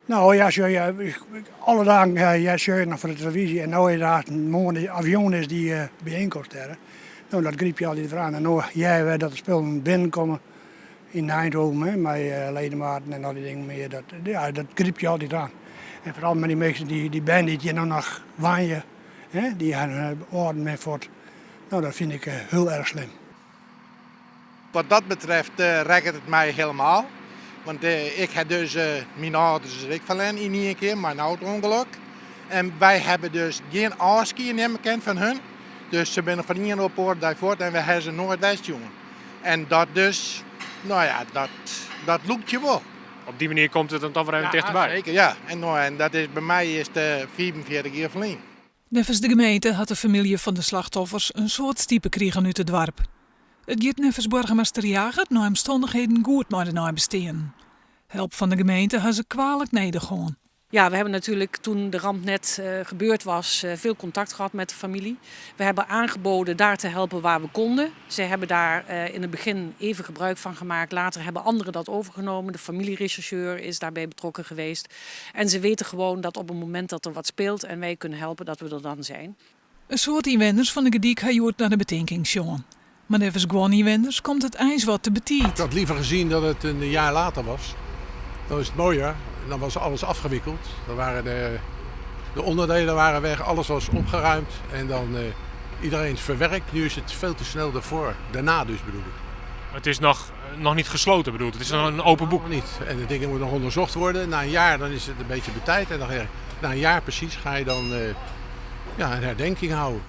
No ja, sjoch, ja, alle dagen ja, sjoch ik noch foar de telefyzje en no is it moarn of jûn is dy byienkomst dêr. No, dat gryp je altyd wer oan. En no hearre we dat de spullen binnenkomme yn Eindhoven, hè, mei ledematen en al dy dingen mear. Dat, ja, dat gryp je altyd oan. En foaral mei dy minsken, dy bern dy't hjir no noch wenje, hè, dy hawwe âlden binne fuort. No, dat fyn ik hiel erch slim. Wat dat betreft rekket it my hielendal. Want ik ha dus myn âlders ek ferlern yn ien kear mei in auto-ûngelok. En wy hawwe dus gjin ôfskie nimme kind fan hun. Dus se binne fan ien op oare dei fuort en wy hawwe se noait wer sjoen. En dat dus, no ja, dat lûkt je wol. Op dy manier komt it dan toch wer even tichterby. Seker, ja. En, no, en dat is, by my is it 45 jier ferlyn. Neffens de gemeente hat de famylje fan de slachtoffers in soad stipe krigen út it doarp. It giet neffens boargemaster Jager nei omstannichheden goed mei de neibesteanden. Help fan de gemeente ha se kwalik nedich hân. Ja, we hebben natuurlijk toen de ramp net gebeurd was veel contact gehad met de familie. We hebben aangeboden daar te helpen waar we konden. Ze hebben daar in het begin even gebruik van gemaakt. Later hebben anderen dat overgenomen. De familierechercheur is daarbij betrokken geweest. En ze weten gewoon dat op het moment dat er wat speelt en wij kunnen helpen, dat we er dan zijn. In soad ynwenners fan De Gordyk ha hjoed nei de betinking sjoen. Mar neffens guon ynwenners komt it eins wat te betiid. Ik had liever gezien dat het een jaar later was. Dan is het mooier. Dan was alles afgewikkeld. Dan waren de onderdelen waren weg, alles was opgeruimd en dan iedereen verwerkt. Nu is het veel te snel ervoor. Daarna dus bedoel ik. Het is nog niet gesloten bedoeld, het is nog een open boek. Nog niet. En de dingen moeten nog onderzocht worden. Na een jaar dan is het een beetje betijd. En dan, na een jaar precies ga je dan ja, een herdenking houden.